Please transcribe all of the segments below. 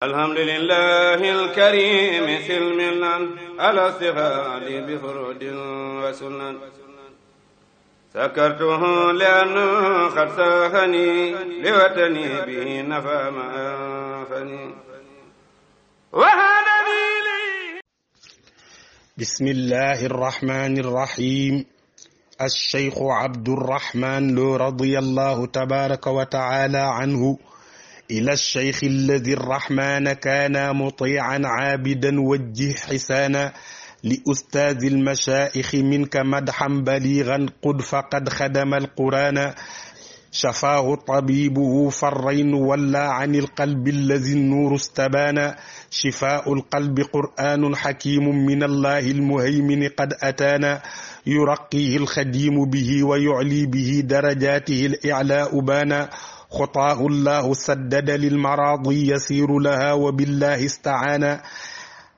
الحمد لله الكريم سلمنا على استفاد بفرود وسنن سكرته لأنه قد ساخني لوطني به نفى ما أنفني وهدني لي. بسم الله الرحمن الرحيم. الشيخ عبد الرحمن لو رضي الله تبارك وتعالى عنه إلى الشيخ الذي الرحمن كان مطيعا عابدا وجه حسانا لأستاذ المشائخ منك مدحا بليغا قد فقد خدم القرآن شفاه طبيبه فرين ولا عن القلب الذي النور استبان شفاء القلب قرآن حكيم من الله المهيمن قد أتانا يرقيه الخديم به ويعلي به درجاته الإعلاء بانا خطاه الله سدد للمراضي يسير لها وبالله استعانا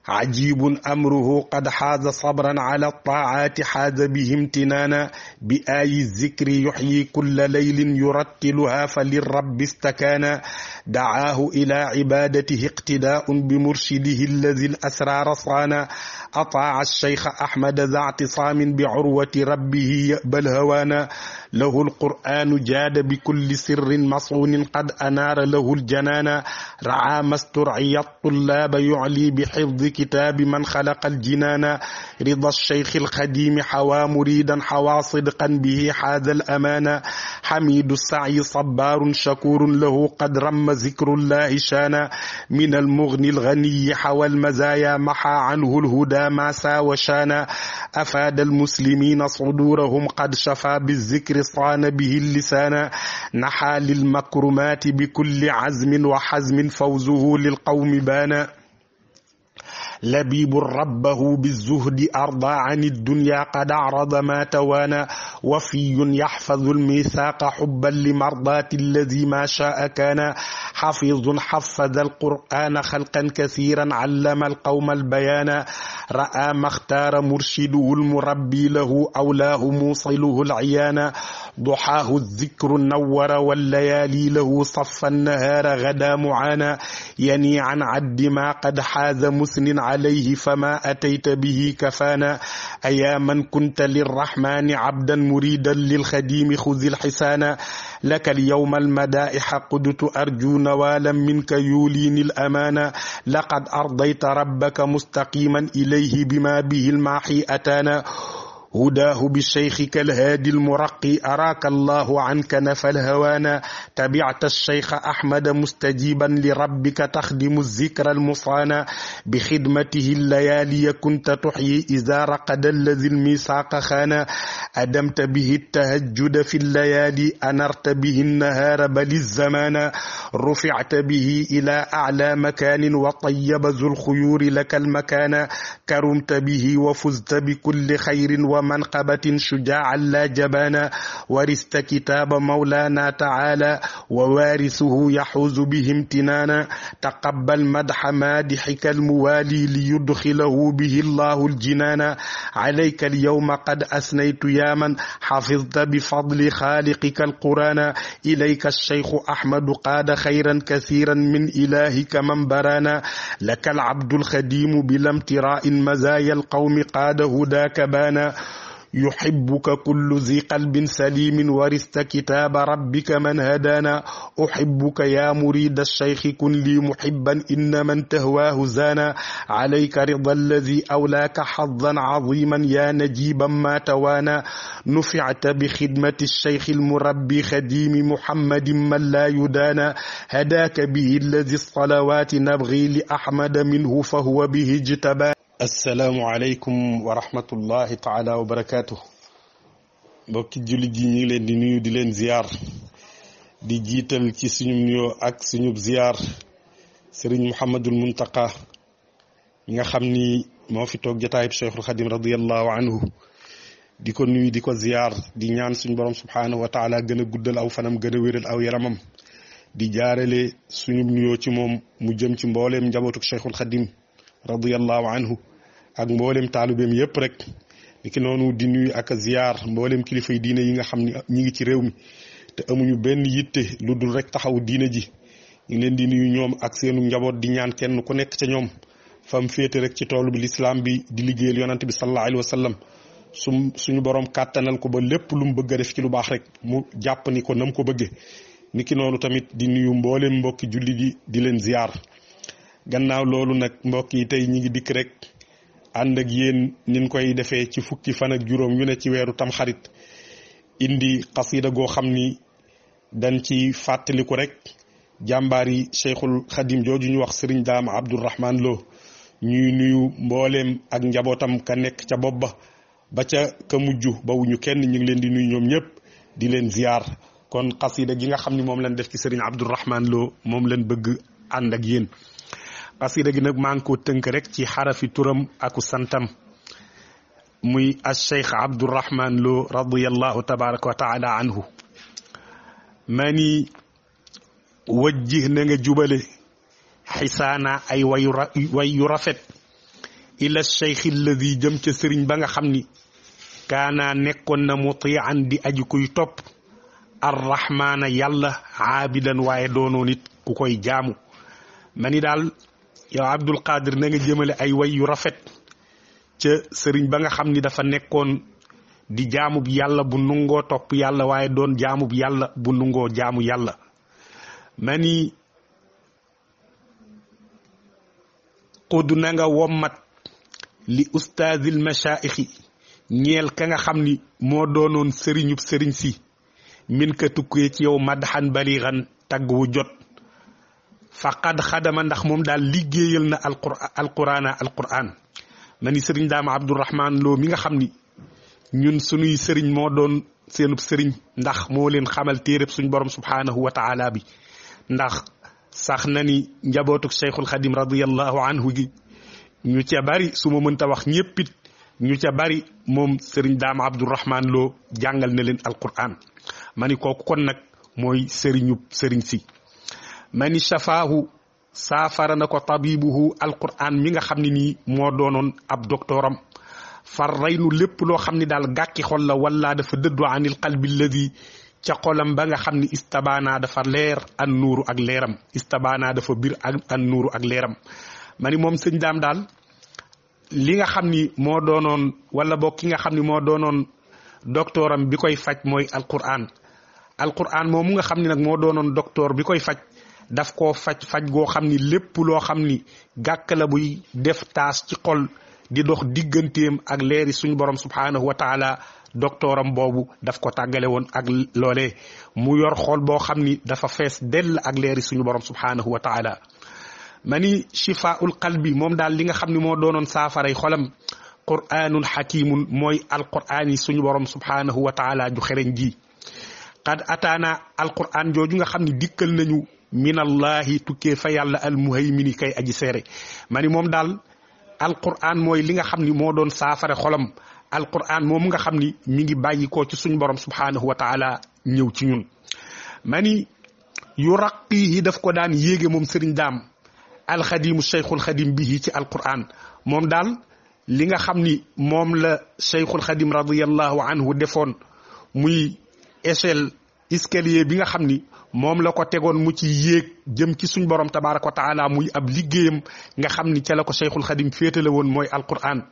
عجيب أمره قد حاز صبرا على الطاعات حاز به امتنانا بآي الذكر يحيي كل ليل يرتلها فللرب استكانا دعاه إلى عبادته اقتداء بمرشده الذي الأسرار صانا أطاع الشيخ أحمد ذا اعتصام بعروة ربه يأبى الهوانا له القرآن جاد بكل سر مصون قد أنار له الجنان رعى ما استرعي الطلاب يعلي بحفظ كتاب من خلق الجنان رضا الشيخ الخديم حوى مريدا حوى صدقا به حاز الأمان حميد السعي صبار شكور له قد رم ذكر الله شانا من المغني الغني حوى المزايا محى عنه الهدى ما ساوى شانا أفاد المسلمين صدورهم قد شفى بالذكر صان به اللسان نحى للمكرمات بكل عزم وحزم فوزه للقوم بانا لبيب ربه بالزهد أرضى عن الدنيا قد أعرض ما توانى وفي يحفظ الميثاق حبا لمرضات الذي ما شاء كان حفيظ حفظ القرآن خلقا كثيرا علم القوم البيان رأى ما اختار مرشده المربي له أولاه موصله العيان ضحاه الذكر النور والليالي له صف النهار غدا معانا يني عن عد ما قد حاز مسن عليه فما أتيت به كفانا أيا من كنت للرحمن عبدا مريدا للخديم خذ الحسانا لك اليوم المدائح قدت أرجو نوالا منك يوليني الأمانة لقد أرضيت ربك مستقيما إليه بما به الماحي أتانا هداه بالشيخ كالهادي المرقي أراك الله عنك نفى الهوانا تبعت الشيخ أحمد مستجيبا لربك تخدم الذكر المصانا بخدمته الليالي كنت تحيي إذا رقد الذي الميثاق خانا أدمت به التهجد في الليالي أنرت به النهار بل الزمان رفعت به إلى أعلى مكان وطيب ذو الخيور لك المكان كرمت به وفزت بكل خير ومنقبة شجاعا لا جبانا ورثت كتاب مولانا تعالى ووارثه يحوز به امتنانا تقبل مدح مادحك الموالي ليدخله به الله الجنان عليك اليوم قد أثنيت يا من حفظت بفضل خالقك القرآن إليك الشيخ أحمد قاد خيرا كثيرا من إلهك من برانا لك العبد الخديم بلا امتراء مزايا القوم قاد هداك بانا يحبك كل ذي قلب سليم ورثت كتاب ربك من هدانا أحبك يا مريد الشيخ كن لي محبا إن من تهواه زانا عليك رضا الذي أولاك حظا عظيما يا نجيبا ما توانا نفعت بخدمة الشيخ المربي خديم محمد من لا يدانا هداك به الذي الصلوات نبغي لأحمد منه فهو به اجتبانا assalaamu aleykum wa rahmatullahi taala wa barakaatu. mbokki jullit ji ñu ngi leen di nuyu di leen ziyaar di jiital ci suñu nuyoo ak suñu ziyaar sëriñ Muhammadul Muntaqa nga xam ni moo fi toog jotaayub Cheikhul Xadim radiyallahu anhu di ko nuyu di ko ziyaar di ñaan suñu borom subhaanahu wa taala gën a guddal aw fanam gën a wéral aw yaramam di jaarale suñu nuyoo ci moom mu jëm ci mbooleem njabootuk Cheikhul Xadim radiyallahu anhu ak mboolem taalibeem yépp rek niki noonu di nuyu ak ziyaar mboolem kilifay diine yi nga xam ni ñi ngi ci réew mi te amuñu benn yitte lu dul rek taxaw diine ji ñu leen di nuyu ñoom ak seenu njaboot di ñaan kenn ku nekk ca ñoom fam féete rek ci toolu bi lislaam bi di liggéeyal yonante bi sallallahu alayhi wa sallam suñu borom kàttanal ko ba lépp lu mu bëgg a def ci lu baax rek mu jàpp ni ko nam ko bëggee niki noonu tamit di nuyu mboolem mbokki julli di leen ziar. gannaaw loolu nag mbokk yi tey ñi ngi dikk rek ànd ak yéen nin koy defee ci fukki fan ak juróom yu ne ci weeru tamxarit indi xasida goo xam ni dañ ci fàttaliku rek jàmbaari Cheikhul Khadim jooju ñu wax Serigne Dame Abdourahmane Lo ñuy nuyu mbooleem ak njabootam ka nekk ca bopp ba ca ka mujj ba wuñu kenn ñu ngi leen di nuyu ñoom ñëpp di leen ziar. kon xasida gi nga xam ni moom lañ def ci Serigne Abdourahmane Lo moom lañ bëgg ànd ak yéen. xasida gi nag maa ngi ko tënk rek ci xarafi turam aku santam muy al-Cheikh Abdourahmane Lo radiyallahu tabaraka wa taala anhu mani wajjih na nga jubale xisaana ay way yu rafet ila cheikh alladi jëm ca sëriñ ba nga xam ni kaana nekkoon na mutian di aji kuy topp arrahmaana yàlla aabidan waaye doonoo nit ku koy jaamu mani daal yow Abdul Qadir na nga jëmale ay way yu rafet ca sëriñ ba nga xam ni dafa nekkoon di jaamub yàlla bu nungoo topp yàlla waaye doon jaamub yàlla bu nungoo jaamu yàlla mani xud na nga wommat li ustaazil mashaayixi ñeel ka nga xam ni moo doonoon sëriñub sëriñ si min ka tukkee ci yow madxan balixan tagg wu jot faqad xadama ndax moom daal liggéeyal na alquran mani sëriñ Daama Abdourahmane Lo mi nga xam ni ñun sunuy sëriñ moo doon seenub sëriñ ndax moo leen xamal téereb suñ borom subhaanahu wa taala bi ndax sax na ni njabootuk Cheikhul Khadim radiyallahu anhu gi ñu ca bari su ma mënta wax ñéppit ñu ca bari moom sëriñ Daama Abdourahmane Lo jàngal na leen alquran mani kooku kon nag mooy sëriñub sëriñ si mani shafaahu saafara na ko tabibuhu alquran mi nga xam ne nii moo doonoon ab doctoram far reynu lépp loo xam ne daal gàkki xol la wala dafa dëddu anil qalbi alladi ca xolam ba nga xam ni istabaana dafa leer an nuuru ak leeram istabaana dafa bir an nuuru ak leeram mani moom sëñ daam daal li nga xam ni moo doonoon wala boog ki nga xam ni moo doonoon doctoram bi koy faj mooy alquran moom mu nga xam ni nag moo doonoon docteur bi koy faj daf koo faj goo xam ni lépp loo xam ni gàkk la buy def taas ci xol di dox digganteem ak leeri suñu borom subhaanahu wa taala doctoram boobu daf ko tàggale woon ak loolee mu yor xol boo xam ni dafa fees dell ak leeri suñu borom subhaanahu wa taala mani shifaul qalbi moom daal li nga xam ni moo doonoon saafaray xolam qur'anun hakimun mooy alqur'an yi suñu borom subhaanahu wa taala ju xereñ ji qad ataana alqur'an jooju nga xam ni dikkal nañu minallahi tukkee fa yàlla almuhaymini kay aji seere mani moom daal alquran mooy li nga xam ni moo doon saafara xolam alquran moom nga xam ni mi ngi bàyyi ko ci suñu borom subhaanahu wa taala ñëw ci ñun mani yu raqihi daf ko daan yéege moom sëriñ daam alxadimu cheikhul xadim bihi ci alquran moom daal li nga xam ni moom la cheikhul xadim radiallahu anhu defoon muy échelle escalier bi nga xam ni moom la ko tegoon mu ci yéeg jëm ci suñ borom tabaraka wa taala muy ab liggéeyam nga xam ni ca la ko cheikhul xadim féetale woon mooy alquran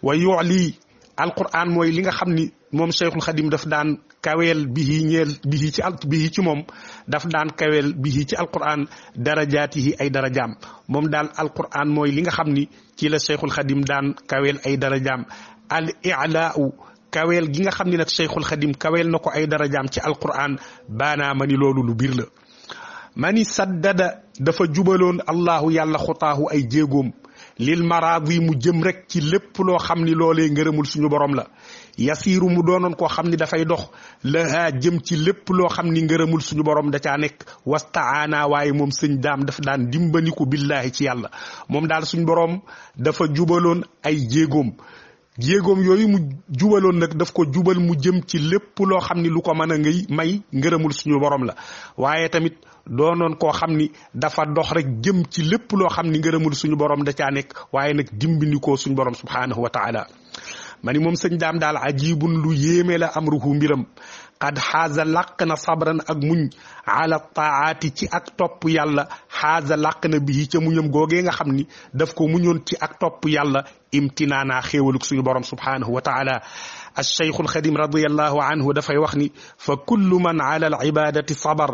wa yu'li alquran mooy li nga xam ni moom cheikhul xadim daf daan kaweel bihi ci moom daf daan kaweel bihi ci alquran darajaatihi ay darajaam moom daal alquran mooy li nga xam ni ci la cheikhul xadim daan kaweel ay darajaam al i'laa'u kaweel gi nga xam ni nag cheikhul xadim kaweel na ko ay darajaam ci alquran baanaa ma ni loolu lu biir la mani saddada dafa jubaloon allahu yàlla xutaahu ay jéegoom lil maraadi mu jëm rek ci lépp loo xam ni loolee ngërëmul suñu borom la yasiiru mu doonoon koo xam ni dafay dox lahaa jëm ci lépp loo xam ni ngërëmul suñu borom da caa nekk wastaana waaye moom sëñ daam dafa daan dimbaniku billaahi ci yàlla moom daal suñu borom dafa jubaloon ay jéegoom yooyu mu jubaloon nag daf ko jubal mu jëm ci lépp loo xam ni lu ko mën a ngay may ngërëmul suñu borom la waaye tamit doonoon koo xam ni dafa dox rek jëm ci lépp loo xam ni ngërëmul suñu borom da caa nekk waaye nag dimbindikoo suñu borom subhaanahu wa taala ma ni moom sëñ daam daal ajibun lu yéeme la amruhu mbiram qad xaaza làq na sabran ak muñ ala taati ci ak topp yàlla xaaza làq na bii ca muñam googee nga xam ni daf ko muñoon ci ak topp yàlla imtinaana xéewaluk suñu borom subhanahu wa taala alcheikhu alxadim radiallahu anhu dafay wax ni fa kullu man ala alibadati sabar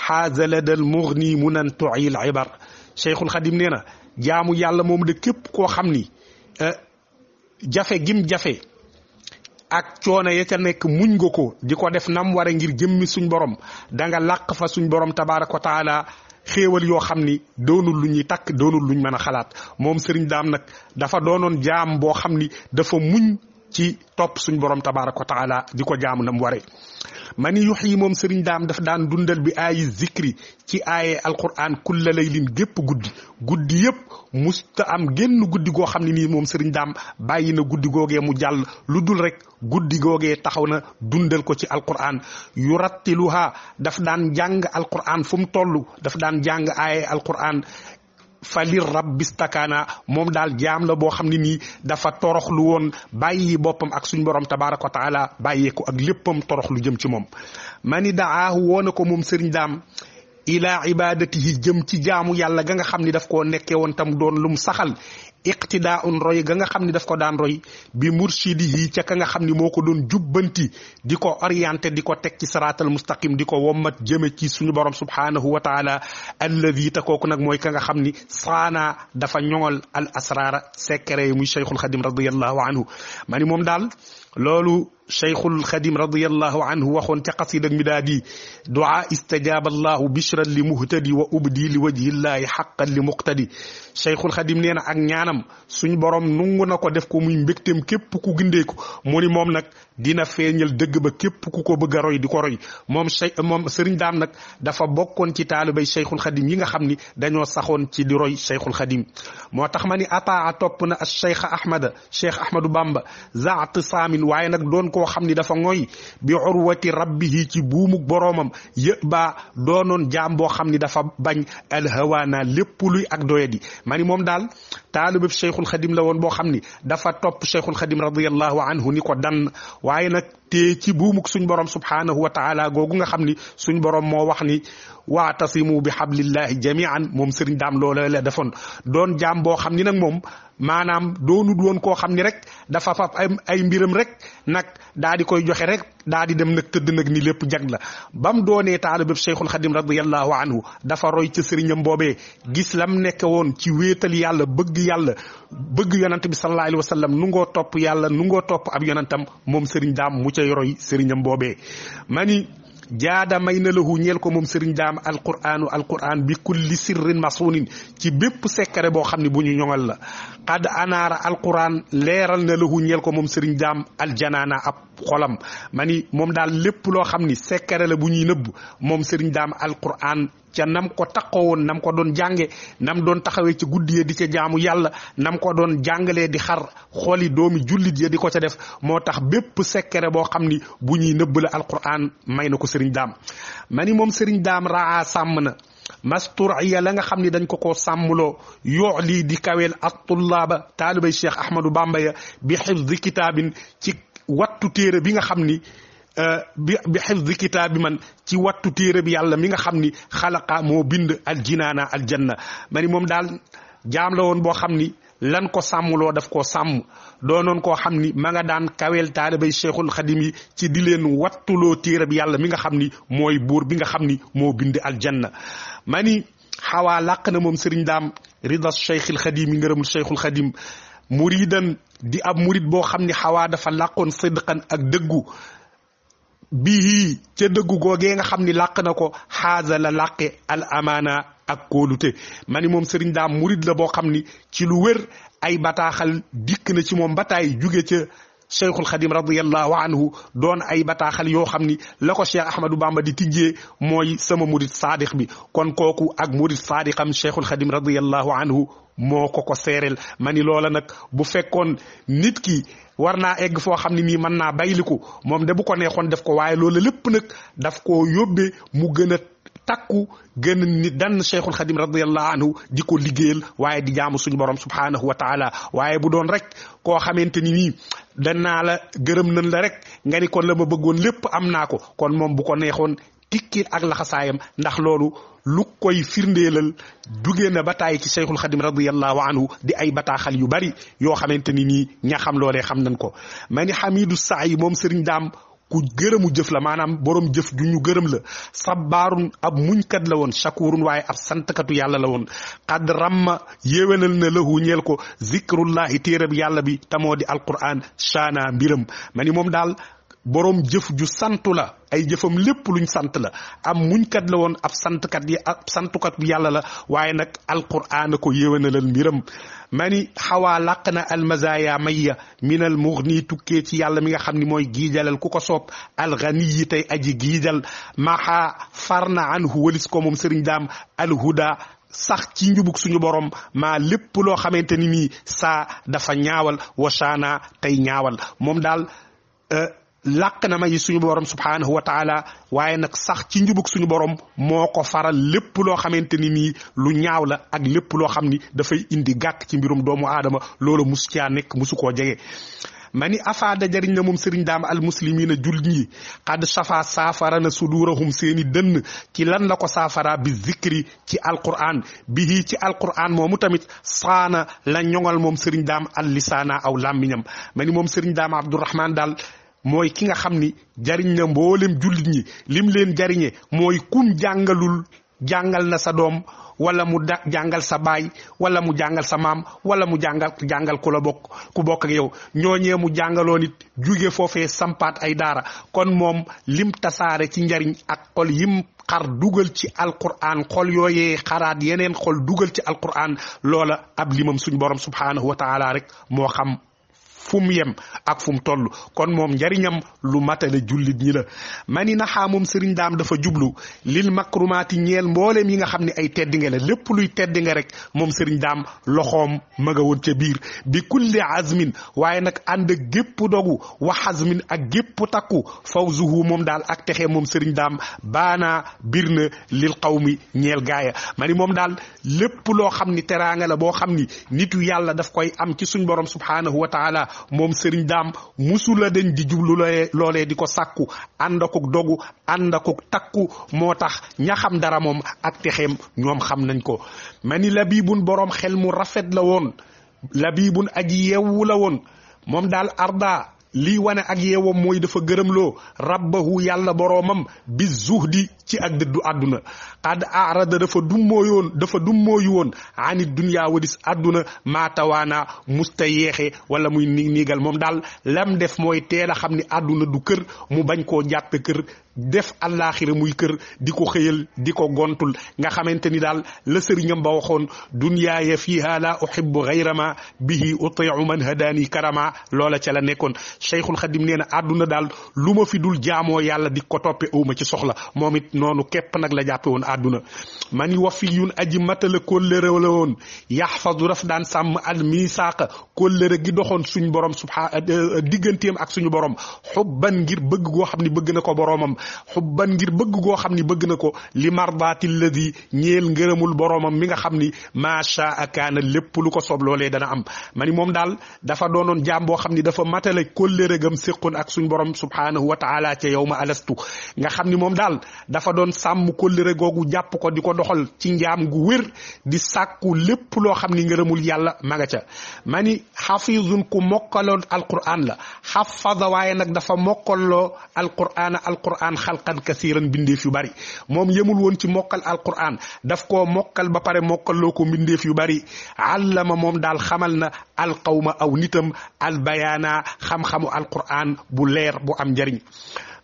xaaza lada almugni munan tu'i alibar cheikhul xadim nee na jaamu yàlla moom de képp koo xam ni jafe gim jafe ak coono ya ca nekk muñ nga ko di ko def nam wara ngir jëmmi suñ borom da nga làq fa suñ borom tabaraka wa taala xéewal yoo xam ni doonul lu ñuy takk doonul luñ mën a xalaat moom sëriñ daam nag dafa doonoon jaam boo xam ni dafa muñ ci topp suñ borom tabaraka wa taala di ko jaamu nam waree mani yux yi moom sëriñ daam daf daan dundal bi aayi zikri ci aaye alquran kulla laylin gépp guddi yëpp musta am génn guddi goo xam ne nii moom sëriñ daam bàyyi na guddi googee mu jàll lu dul rek guddi googee taxaw na dundal ko ci alquran yurattiluha daf daan jàng alquran fu mu toll daf daan jàng aaye alquran falir rabbistakaana moom daal jaam la boo xam ne nii dafa toroxlu woon bàyyi boppam ak suñ borom tabaraka wa taala bàyyee ko ak léppam toroxlu jëm ci moom mani daahu woona ko moom sëriñ daam ila ibadatihi jëm ci jaamu yàlla ga nga xam ni daf koo nekkee woon tam doon lum saxal iqtidaun roy ga nga xam ni daf ko daan roy bi murshidihi ca ka nga xam ni moo ko doon jubbanti di ko orienté di ko teg ci siraatal mustaqim di ko wommat jëme ci suñu borom subhanahu wa taala alladi te kooku nag mooy ka nga xam ni saana dafa ñoŋol al asrara secret muy cheikhul xadim radiallahu anhu ma ni moom daal loolu cheikhul xadim radiallahu anhu waxoon ca qasida midaadi duaa istajaba allahu bishran li muhtadi wa ubdi li wajhillahi haqqan li muqtadi cheikhul xadim nee na ak ñaanam suñ borom nungu na ko def ko muy mbégteem képp ku gindeeku mu ni moom nag dina feeñal dëgg ba képp ku ko bëgg a roy di ko roy moom sëriñ daam nag dafa bokkoon ci taalibay cheikhul xadim yi nga xam ni dañoo saxoon ci di roy cheikhul xadim moo tax ma ni ataa topp na al cheikh ahmadu bamba zaat saamin waaye nag doon koo xam ni dafa ngoy bi urwati rabbihi ci buumuk boroomam yë baa doonoon jaam boo xam ni dafa bañ alhawaana lépp luy ak doyadi ma ni moom daal taalibab cheikhul xadim la woon boo xam ni dafa topp cheikhul xadim radiallahu anhu ni ko dann waaye nag te ci buumuk suñ borom subhanahu wa taala googu nga xam ni suñ borom moo wax ni waatasimu bi hablillahi jamian moom sëriñ daam loola la defoon doon jaam boo xam ni nag moom maanaam doonut woon koo xam ni rek dafa fab ay mbiram rek nag daa di koy joxe rek daa di dem nag tëdd nag ni lépp jag la bam doonee taalibab cheikhul xadim radiallahu anhu dafa roy ca sëriñam boobee gis lam nekk woon ci wéetal yàlla bëgg yonant bi sallallahu alayhi wa sallam nu ngoo topp yàlla nu ngoo topp ab yonantam moom sëriñ daam mu cay roy sëriñam boobee mani jaada may na lahu ñeel ko moom sëriñ daam alquran bi kulli sirrin masuunin ci bépp secret boo xam ne bu ñu ñoŋal la qad anaara alquran leeral na lahu ñeel ko moom sëriñ daam aljanaana ab xolam ma ni moom daal lépp loo xam ni secret la bu ñuy nëbb moom sëriñ daam alquran ca nam ko takkoo woon nam ko doon jànge nam doon taxawee ci guddi ya di ca jaamu yàlla nam ko doon jàngalee di xar xooli doomi jullit ya di ko ca def moo tax bépp secret boo xam ni bu ñuy nëbb la alquran may na ko sëriñ daam ma ni moom sëriñ daam raa sàmm na masturiya la nga xam ni dañ ko sàmmloo yoo lii di kaweel at tullaaba taalibay cheikh ahmadou bamba ya bi xifdi kitaabin ci wattu téere bi nga xam ni bi xifdi kitaabi man ci wattu téere bi yàlla mi nga xam ni xalaqa moo bind aljinaana aljanna ma ni moom daal jaam la woon boo xam ni lan ko sàmmloo daf koo sàmm doonoon koo xam ni ma nga daan kaweel taalibay cheikhul xadim yi ci di leen wattuloo téere bi yàlla mi nga xam ni mooy buur bi nga xam ni moo bind aljanna ma ni xawaa làq na moom sëriñ daam rida cheikhul xadim yi ngërëmul cheikhul xadim muridan di ab murid boo xam ni xawaa dafa làqoon sidqan ak dëggu bii ca dëggu googee nga xam ni làq na ko xaaza la làqe al amaana ak kóolute ma ni moom sëriñ daam murid la boo xam ni ci lu wér ay bataaxal dikk na ci moom bataay jóge ca cheikhul xadim radiallahu anhu doon ay bataaxal yoo xam ni la ko cheikh ahmadou bamba di tijjee mooy sama murid saadiq bi kon kooku ak murid saadiqam cheikhul xadim radiallahu anhu moo ko seereel ma ni loola nag bu fekkoon nit ki war naa egg foo xam ne nii mën naa bayliku moom de bu ko neexoon def ko waaye loolu lépp nag daf koo yóbbee mu gën a takku gën ni dan Cheikhul Khadim radiyallahu anhu di ko liggéeyal waaye di jaamu suñu borom subhanahu wa taala waaye bu doon rek koo xamante ni nii danaa la gërëm nañ la rek nga ni kon la ma bëggoon lépp am naa ko kon moom bu ko neexoon tikki ak laxasaayam ndax loolu lu koy firndeelal jugee na bataay ci Cheikhul Khadim radiyallahu anhu di ay bataaxal yu bari yoo xamante ni nii ña xam loolee xam nañ ko ma ni Hamidou Saay moom Serigne Dame ku gërëmu jëf la maanaam borom jëf ju ñu gërëm la sabbaarun ab muñkat la woon shakurun waaye ab santkatu yàlla la woon qad ramma yéwénal na lahu ñeel ko zikrullahi téere bi yàlla bi tamoo di alquran shaana mbiram ma ni moom daal borom jëf ju santu la ay jëfam lépp luñ sant la am muñkat la woon ab santukat bi yàlla la waaye nag alquran ko yéwénalal mbiram mani xawaa làq na almazaya mayya min al mughni tukkee ci yàlla mi nga xam ni mooy giijalal ku ko soob alghani yi tey aji giijal maxa farna anhu walis ko moom Sëriñ Daam alhuda sax ci njubug suñu borom maa lépp loo xamante ni nii saa dafa ñaawal wasaana tey ñaawal moom daal làq na may suñu borom subhanahu wa taala waaye nag sax ci njubug suñu borom moo ko faral lépp loo xamante ni nii lu ñaaw la ak lépp loo xam ni dafay indi gàkk ci mbirum doomu aadama loolu mus caa nekk musu koo jege ma ni afaada jariñ na moom Sëriñ Daam al muslimina jullit ñi xad safa saafara na sudurahum seeni dënn ci lan la ko saafara bi zikri ci alquran bihi ci alquran moomu tamit saana la ñoŋal moom Sëriñ Daam al lisaana aw làmmiñam ma ni moom Sëriñ Daam Abdourahman daal mooy ki nga xam ni jariñ na mboolem jullit ñi lim leen jariñe mooy kum jàngalul jàngal na sa doom wala mu jàngal sa baay wala mu jàngal sa maam wala mu jàngal ku la bokk ak yow ñooñee mu jàngaloo nit jóge foofee sampaat ay daara kon moom lim tasaare ci njariñ ak xol yim xar dugal ci alquran xol yooyee xaraat yeneen xol dugal ci alquran loola ab limam suñ borom subhanahu wa taala rek moo xam fu mu yem ak fu mu toll kon moom njariñam lu matale jullit ñi la mani naxaa moom Sëriñ Daam dafa jublu lil makrumaati ñeel mbooleem yi nga xam ne ay teddinge la lépp luy teddinge rek moom Sëriñ Daam loxoom ma nga woon ca biir bi kulli azmin waaye nag ànd ak gépp dogu wa azmin ak gépp takku fawzuhu moom daal ak texe moom Sëriñ Daam baana bir na lil qawmi ñeel gaaya mani moom daal lépp loo xam ni teraanga la boo xam ni nitu yàlla daf koy am ci suñ borom subhanahu wa taala moom Sëriñ Daam musula dañ di jublu loolee di ko sàkku ànd akuk dogu ànd akuk takku moo tax ña xam dara moom ak texeem ñoom xam nañ ko ma ni labibun boroom xel mu rafet la woon labibun aji yeewu la woon moom daal arda lii wane ak yeewam mooy dafa gërëmloo rabbahu yàlla boroomam bi zuhdi ci ak dëddu àdduna qad arada dafa dummooyu woon anit dunya wadis àdduna maatawaana musta yeexe wala muy niigal moom daal lam def mooy teel a xam ni àdduna du kër mu bañ koo jàppe kër def àllaaxira muy kër di ko xëyal di ko gontul nga xamante ni daal la sëriñam ba waxoon dunyaaya fiha la uhibbu ghayrama bihi uti'u man hadani karama loola ca la nekkoon Cheikhul Khadim nee na àdduna daal lu ma fi dul jaamoo yàlla di ko toppe awma ci soxla moom it noonu képp nag la jàppe woon àdduna mani wafiyun aji matala kóllëre la woon yaxfadu daf daan sàmm al misaaqa kóllëre gi doxoon suñ borom digganteem ak suñu borom xubban ngir bëgg goo xam ni bëgg na ko boromam xubban ngir bëgg goo xam ni bëgg na ko li mardaati alladi ñeel ngërëmul boromam mi nga xam ni macha akaana lépp lu ko soob loolee dana am mani moom daal dafa doonoon jaam boo xam ni dafa matale kóllëre gam séqoon ak suñ borom subhanahu wa taala ca yawma alastu nga xam ni moom daal dafa doon sàmm kóllëre googu jàpp ko di ko doxal ci njaam gu wér di sàkku lépp loo xam ni ngërëmul yàlla ma nga ca mani xafizun ku mokkaloon alquran la xafada waaye nag dafa mokkaloo alquran xalqan kasiran bindeef yu bari moom yemul woon ci mokkal alquran daf koo mokkal ba pare mokkaloo ko mbindeef yu bari allama moom daal xamal na alqawma aw nitam albayaana xam-xamu alquran bu leer bu am njariñ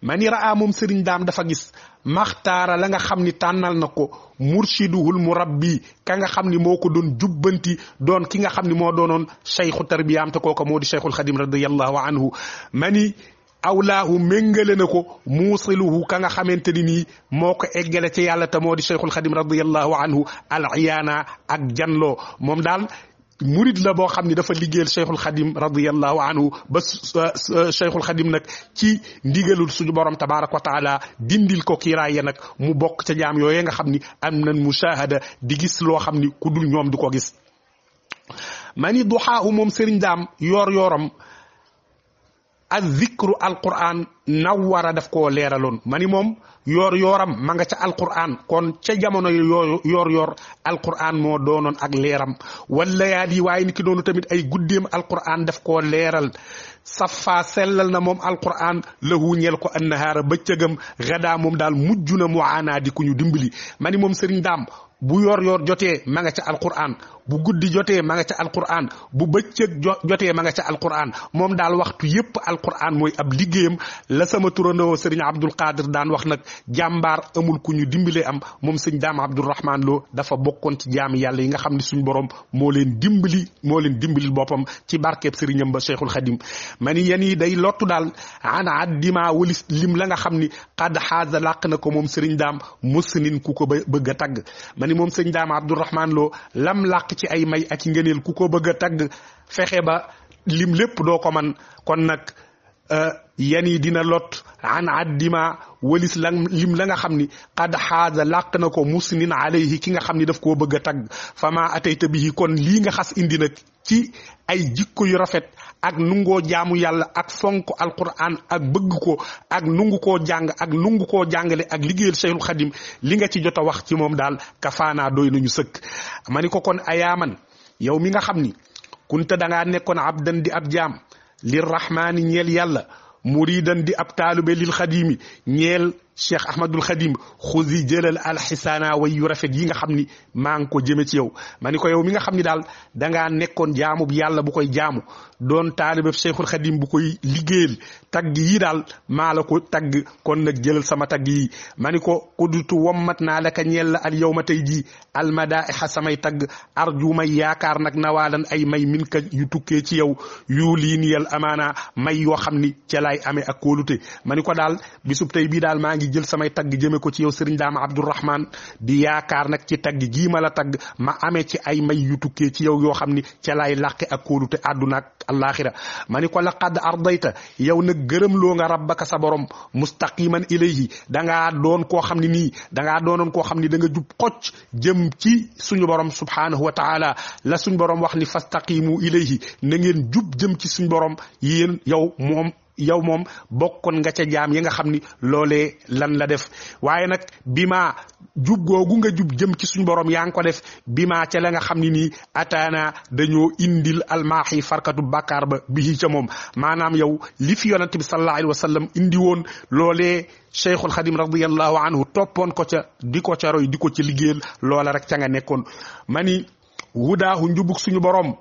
mani raa moom Sëriñ Daam dafa gis maxtaara la nga xam ni tànnal na ko murshiduhul murabbi ka nga xam ni moo ko doon jubbanti doon ki nga xam ni moo doonoon cheikhu tarbiyaam te kooka moo di cheikhul xadim radiyallahu anhu mani awlaahu méngale na ko muusiluhu ka nga xamante ni nii moo ko eggale ci yàlla te moo di cheikhul xadim radiyallahu anhu al iyaana ak janloo moom daal murid la boo xam ni dafa liggéeyal Cheikhul Khadim radiyallahu anhu ba Cheikhul Khadim nag ci ndigalul suñu borom tabaraka wa taala dindil ko kiiraay ya nag mu bokk ca jaam yooye nga xam ni am nañ mushahada di gis loo xam ni ku dul ñoom du ko gis mani duxaahu moom sëriñ daam yoor-yooram ak zikru alquran nawara daf koo leeraloon mani moom yoor-yooram ma nga ca alquran kon ca jamono yoor-yoor alquran moo doonoon ak leeram wala yaa di waaye ni ki doonu tamit ay guddeem alquran daf koo leeral safa sellal na moom alquran lahu ñeel ko annahaara bëccëgam gadaa moom daal mujj na mu aanaa di ku ñu dimbali mani moom sëriñ daam bu yor jotee ma nga ca alquran bu guddi jotee ma nga ca alquran bu bëccëg jotee ma nga ca alquran moom daal waxtu yépp alquran mooy ab liggéeyam la sama turandoo sëriñ Abdul Qadir daan wax nag jàmbaar amul ku ñu dimbale am moom sëñ daam Abdourahman Lo dafa bokkoon ci jaami yàlla yi nga xam ne suñ borom moo leen dimbali boppam ci barkeeb sëriñam ba Cheikhul Khadim ma ni yan yi day lottu daal an addima walis lim la nga xam ni xadd xaasa làq na ko moom sëriñ daam musnin ku ko bëgg a tagg ma ni moom sëñ daam Abdourahman Lo lam làq ci ay may ak ngëneel ku ko bëgg a tagg fexe ba lim lépp doo ko man kon nag yan yi dina lot an addima walis lim la nga xam ni qad xaasa làq na ko musnin alayhi ki nga xam ni daf koo bëgg a tagg fama atayta bihi kon lii nga xas indi nag ci ay jikko yu rafet ak nungoo jaamu yàlla ak fonk alquran ak bëgg ko ak nungu koo jàng ak nungu koo jàngale ak liggéeyal Cheikhul Khadim li nga ci jot a wax ci moom daal kafaanaa doy nañu sëkk ma ni ko kon ayaaman yow mi nga xam ni kunta dangaa nekkoon abdan di ab jaam lirrahmaani ñeel yàlla muridan di ab taalube lil xadimi ñeel Cheikh Ahmadul Khadim xusi jëlal alxisaana way yu rafet yi nga xam ni maa ngi ko jëme ci yow ma ni ko yow mi nga xam ni daal dangaa nekkoon jaamu bi yàlla bu koy jaamu doon taalibeb Cheikhul Khadim bu koy liggéeyal tagg yi daal maa la ko tagg kon nag jëlal sama tagg yi ma ni ko kudutu wommat naa la ka ñeel la al yow ma tey jii almadaiha samay tagg arju may yaakaar nag nawaalan ay may min ka yu tukkee ci yow yu lii niyal amaana may yoo xam ni ca laay amee ak kóolute ma ni ko daal bisub tey bii daal maa ngi jël samay tagg jëme ko ci yow sëriñ daama Abdourahman di yaakaar nag ci tagg gii ma la tagg ma amee ci ay may yu tukkee ci yow yoo xam ni ca laay làqe ak kóolute àdduna ak alaxira ma ni ko laqad ardayta yow nag gërëm loo nga rabbaka sa borom mustaqiman ilayhi dangaa doon koo xam ne nii dangaa doonoon koo xam ni da nga jub xocc jëm ci suñu borom subhanahu wa taala la suñu borom wax ni fastaqimu ilayhi na ngeen jub jëm ci suñu borom yéen yow moom bokkoon nga ca jaam yi nga xam ni loolee lan la def waaye nag bi ma jub googu nga jub jëm ci suñu borom yaa ngi ko def bi ma ca la nga xam ni nii ataana dañoo indil almaaxi farkatu bàkkaar ba bi ca moom maanaam yow li fi yonante bi sallallahu alayhi wa sallam indi woon loolee Cheikhul Khadim radiyallahu anhu toppoon ko ca di ko ca roy di ko ca liggéeyal loola rek ca nga nekkoon ma ni wudaahu njubug suñu borom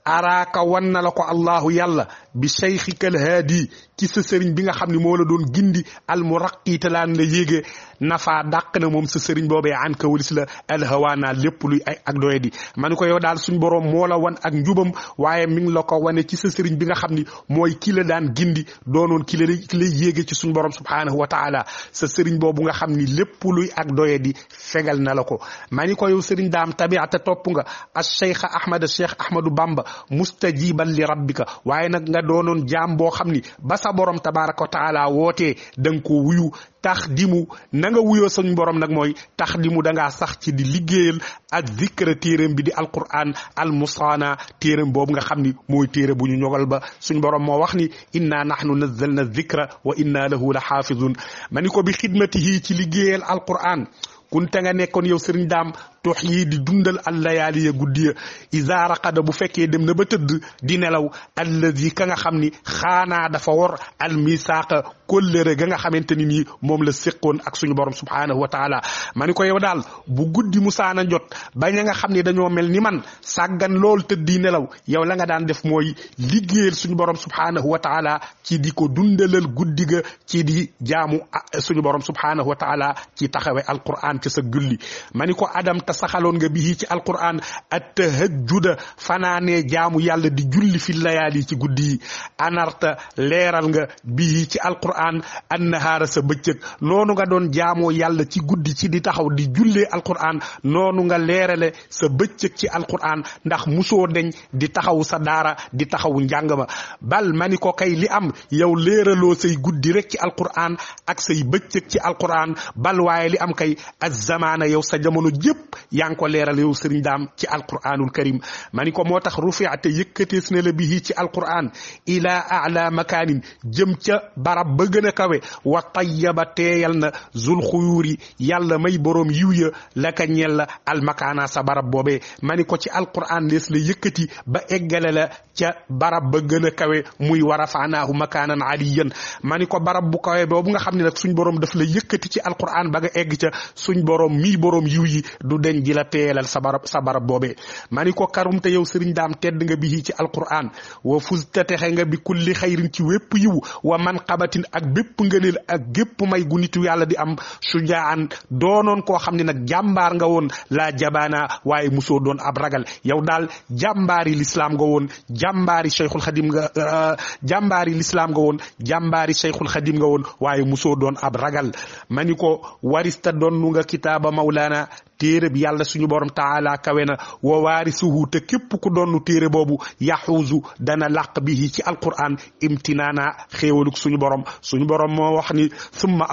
araaka wan na la ko allahu yàlla bi cheikhikal haadi ci sa sëriñ bi nga xam ne moo la doon gindi almuraqi te laan la yéege nafa dàq na moom sa sëriñ boobee an ka walis la alhawaana lépp luy ay ak doye di ma ni ko yow daal suñ borom moo la wan ak njubam waaye mi ngi la ko wane ci sa sëriñ bi nga xam ni mooy ki la daan gindi doonoon ki la yéege ci suñ borom subhanahu wa taala sa sëriñ boobu nga xam ni lépp luy ak doye di fegal na la ko ma ni ko yow sëriñ daam tabiata topp nga as cheikh ahmad cheikh ahmadou bamba mustajiban li rabbika waaye nag nga doonoon jaam boo xam ni ba sa borom tabaraka wa taala wootee da nga ko wuyu tax dimu na nga wuyoo suñ borom nag mooy tax dimu da ngaa sax ci di liggéeyal ak zikra téeram bi di alquran almusaana téeram boobu nga xam ni mooy téere bu ñu ñogal ba suñ borom moo wax ni inna nahnu nazzalna zikra wa inna lahu la xaafizun ma ni ko bi xidmatihi ci liggéeyal alquran kunte nga nekkoon yow sëriñ daam tox yi di dundal allayaali ya guddi ya iza raqada bu fekkee dem na ba tëdd di nelaw allazi ka nga xam ni xaanaa dafa wor almisaaqa kóllëre ga nga xamante ni nii moom la séqoon ak suñu borom subhanahu wa taala ma ni ko yow daal bu guddi musaana jot bañ a nga xam ne dañoo mel ni man sàggan lool tëddi nelaw yow la nga daan def mooy liggéeyal suñu borom subhanahu wa taala ci di ko dundalal guddi ga ci di jaamu suñu borom subhanahu wa taala ci taxawe alquran ci sa julli ma ni ko adam te saxaloon nga bii ci alquran at tahajjuda fanaanee jaamu yàlla di julli fi layaali ci guddi yi anarta leeral nga bii ci alquran annahaara sa bëccëg noonu nga doon jaamoo yàlla ci guddi ci di taxaw di jullee alquran noonu nga leerale sa bëccëg ci alquran ndax musoo deñ di taxaw sa daara di taxawu njàng ma bal ma ni ko kay li am yow leeraloo say guddi rek ci alquran ak say bëccëg ci alquran bal waaye li am kay az-zamaana yow sa jamono jépp yaa ngi ko leeral yow sëriñ daam ci alquranul karim ma ni ko moo tax rufi'ate yëkkatees ne la bihi ci alquran ila a'la makaanin jëm ca barab ba gën a kawe wa tayyaba teeyal na zul xuyuuri yàlla may boroom yiw ya la ka ñeel la almakaana sa barab boobee ma ni ko ci alquran lees la yëkkati ba eggale la ca barab ba gën a kawe muy wa rafanaahu makaanan aliyan ma ni ko barab bu kawe boobu nga xam ne nag suñ boroom daf la yëkkati ci alquran ba nga egg ca suñ boroom mii boroom yiw yi du den ji la teelal sa barab boobee ma ni ko karumte yow sëriñ daam tedd nga bi ci alquran wa fuzta texe nga bi kulli xayrin ci wépp yiw wa manqabatin ak bépp ngëneel ak gépp may gu nitu yàlla di am sujaan doonoon koo xam ne nag jàmbaar nga woon laa jabaana waaye musoo doon ab ragal yow daal jàmbaari lislaam nga woon jàmbaari cheikhul xadim nga jàmbaari lislaam nga woon jàmbaari cheikhul xadim nga woon waaye musoo doon ab ragal ma ni ko warista doonnu nga kitaaba mawlaana téere bi yàlla suñu borom taala kawe na wa waarisuhu te képp ku doonu téere boobu yaxuusu dana làq bihi ci alquran imtinaana xéewaluk suñu borom moo wax ni summa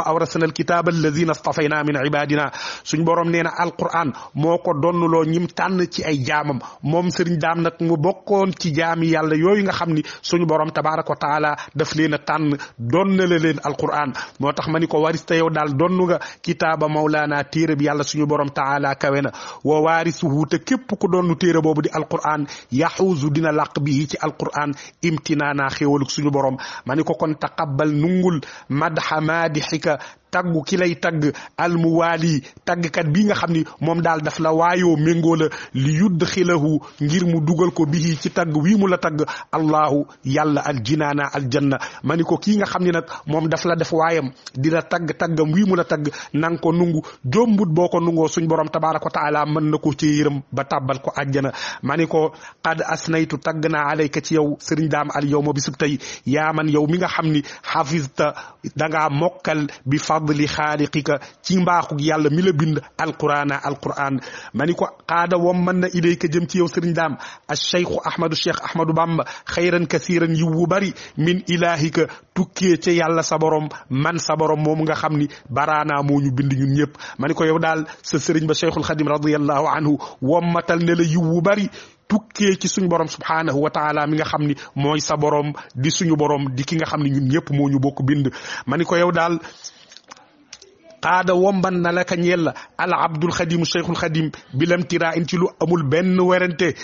awrasna alkitaaba alladina stafayna min ibadina suñu borom nee na alquran moo ko donnuloo ñim tànn ci ay jaamam moom sëriñ daam nag mu bokkoon ci jaami yàlla yooyu nga xam ni suñu borom tabaraka wa taala daf leen a tànn donnale leen alquran moo tax ma ni ko warista yow daal donnu nga kitaaba mawlaana téere bi yàlla suñu borom taala kawe na wa waarisuhu te képp ku doonu téere boobu di alquran yaxuusu dina làq bi ci alquran imtinaana xéewaluk suñu borom ma ni ko kon taqabbal nungul madha madihika taggu ki lay tagg almuwaali taggkat bii nga xam ni moom daal daf la waayoo méngoo la li yudd xilahu ngir mu dugal ko bii ci tagg wii mu la tagg allahu yàlla aljinaana aljanna ma ni ko kii nga xam ni nag moom daf la def waayam di la taggam wii mu la tagg nang ko nungu jombut boo ko nungoo suñ borom tabaraka wa taala mën na ko ci yërëm ba tàbbal ko àjjana ma ni ko qad asnaytu tagg naa alayka ci yow sëriñ daam al yow ma bisub tey yaa man yow mi nga xam ni xafista dangaa mokkal bi fadli xaaliqika ci mbaaxug yàlla mi la bind alquran ma ni ko qaada wom mën na ilayka jëm ci yow sëriñ daam cheikh ahmadu bamba xayran kasiran yiw wu bari min ilahika tukkee ca yàlla sa borom man sa borom moom nga xam ni baraana moo ñu bind ñun ñëpp ma ni ko yow daal sa sëriñ ba cheikhul xadim radiyallahu anhu wommatal ne la yiw wu bari tukkee ci suñu borom subhanahu wa taala mi nga xam ni mooy sa borom di suñu borom di ki nga xam ni ñun ñëpp moo ñu bokk bind ma ni ko yow daal qaada womban na la ka ñeel la al abdul xadim cheikhul xadim bilam tira in ci lu amul benn werante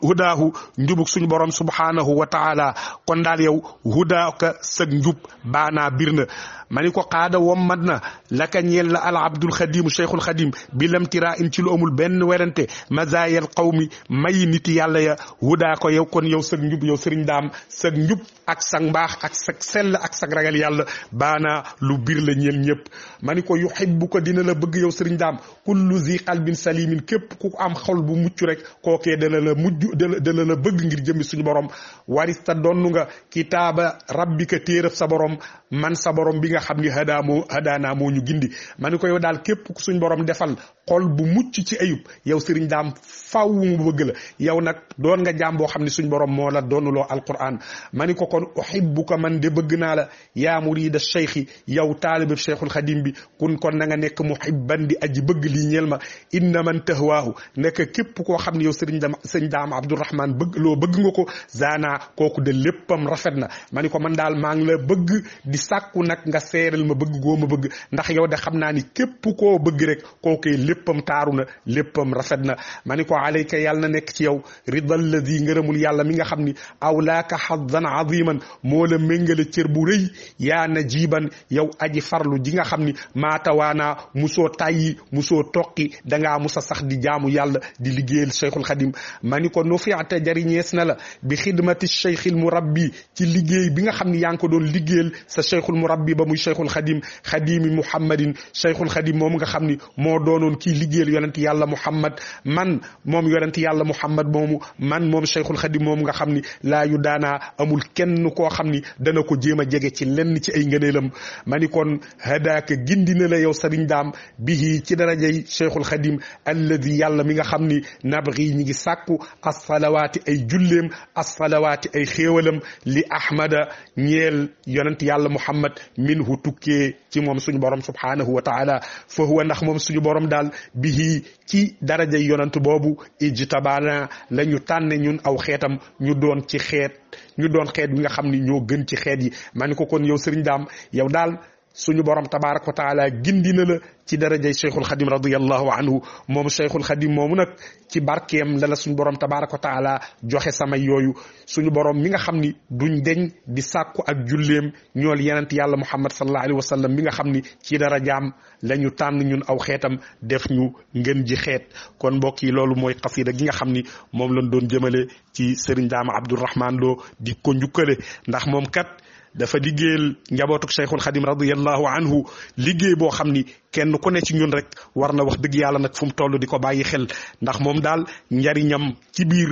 hudaahu njubuk suñu borom subhanahu wa taala kon daal yow hudaaka sag njub baanaa bir na ma ni ko qaada wommat na laka ñeel la al abdul xadim cheikhul xadim bi lamtira in ci lu amul benn werante mazayal qawmi may niti yàlla ya hudaa ko yow kon yow sag njub yow sëriñ daam sag njub ak sag mbaax ak sag sell ak sag ragal yàlla baana lu bir la ñeel ñëpp ma ni ko yuhibbu ko dina la bëgg yow sëriñ daam kullu zi qalbin salimin képp ku am xol bu mucc rek kookee dana la bëgg ngir jëmmi suñu borom warista donnu nga kitaaba rabbika téeraf sa borom man sa borom bi nga xam ni hadaana moo ñu gindi ma ni ko yow daal képp ku suñ borom defal xol bu mucc ci ayub yow sëriñ daam faw mu bëgg la yow nag doon nga jaam boo xam ne suñ borom moo la doonuloo alquran ma ni ko kon uhibbuka man de bëgg naa la yaa murida cheikhi yow taalibab cheikhul xadim bi kun kon na nga nekk muhibban di aji bëgg lii ñeel ma inna man tahwaahu nekk képp koo xam ne yow sëriñ daam abdourahman bëgg nga ko zaana kooku de léppam rafet na ma ni ko man daal maa ngi la bëgg di sàkku nag nga seeral ma bëgg goo ma bëgg ndax yow de xam naa ni képp koo bëgg rek kookee léppam taaru na léppam rafet na ma ni ko alayka yàlla na nekk ci yow ridal ladi ngërëmul yàlla mi nga xam ni awlaaka xadan aziman moo la méngale cër bu rëy yaa najiban yow aji farlu ji nga xam ni maatawaanaa musoo tàyyi musoo toqi dangaa musa sax di jaamu yàlla di liggéeyal cheikhul xadim ma ni ko nu fiata jariñees na la bi xidmati cheikhil murabbi ci liggéey bi nga xam ni yaa ngi ko doon liggéeyal sa cheikhul murabbi ba mu muy cheikhul xadim xadimi muhammadin cheikhul xadim moom nga xam ni moo doonoon kii liggéeyal yonent yàlla muhammad man moom yonent yàlla muhammad moomu man moom cheikhul xadim moom nga xam ni laa yu daanaa amul kenn koo xam ni dana ko jéem a jege ci lenn ci ay ngëneelam ma ni kon hadaaka gindina la yow sëriñ daam bihi ci darajay cheikhul xadim alladi yàlla mi nga xam ni nabri ñi ngi sàkku as-salawaati ay julleem as-salawaati ay xéewalam li ahmada ñeel yonent yàlla muhammad minhu tukkee ci moom suñu borom subhanahu wa taala fa huwa ndax moom suñu borom daal bihi ci darajay yonent boobu ijtabana la ñu tànne ñun aw xeetam ñu doon xeet wi nga xam ni ñoo gën ci xeet yi ma ni ko kon yow sëriñ daam yow daal suñu borom tabaraka wa taala gindina la ci darajay cheikhul xadim radiyallahu anhu moom cheikhul xadim moomu nag ci barkeem la suñu borom tabaraka wa taala joxe sama yooyu suñu borom mi nga xam ni duñ deñ di sàkku ak julleem ñool yenent yàlla muhammad sallallahu alayhi wa sallam mi nga xam ni ci darajaam la ñu tànn ñun aw xeetam def ñu ngën ji xeet kon mbokk yi loolu mooy xasida gi nga xam ni moom lañ doon jëmale ci sëriñ daama abdourahman loo di ko njukkale ndax moom kat dafa liggéeyal njabootuk cheikhul xadim radiyallahu anhu liggéey boo xam ni kenn ku ne ci ñun rek war na wax dëgg yàlla nag fu mu toll di ko bàyyi xel ndax moom daal njariñam ci biir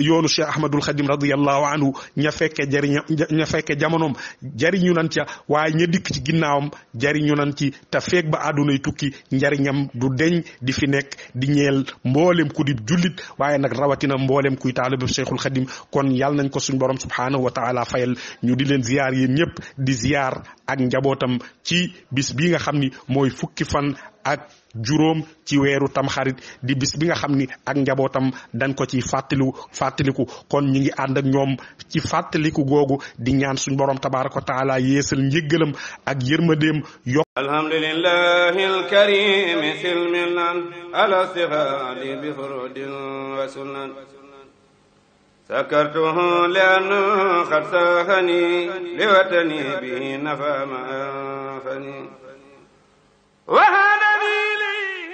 yoonu Cheikh Ahmadul Xadim radiyallahu anhu ña fekke jamonoom jariñu nan ca waaye ña dikk ci ginnaawam jariñu nan ci te feeg ba àddunay tukki njariñam du deñ di fi nekk di ñeel mboolem ku di jullit waaye nag rawatina mboolem kuy taalibu Cheikhul Xadim kon yàlla nañ ko suñ borom subhanahu wa taala fayal ñu di leen ziyaar yéen ñëpp di ziyaar ak njabootam ci bis bii nga xam ni mooy fukki fan ak juróom ci weeru tamxarit di bis bi nga xam ni ak njabootam dañ ko ci fàttaliku kon ñi ngi ànd ak ñoom ci fàttaliku googu di ñaan suñ borom tabaraka wa taala yeesal njéggalam ak yërmandeem yokk alhamdulillahi alkarim silmilan ala sihadi bi furudin wa sunan sakartuhu li'anna qad sahani liwatani bi nafa ma anfani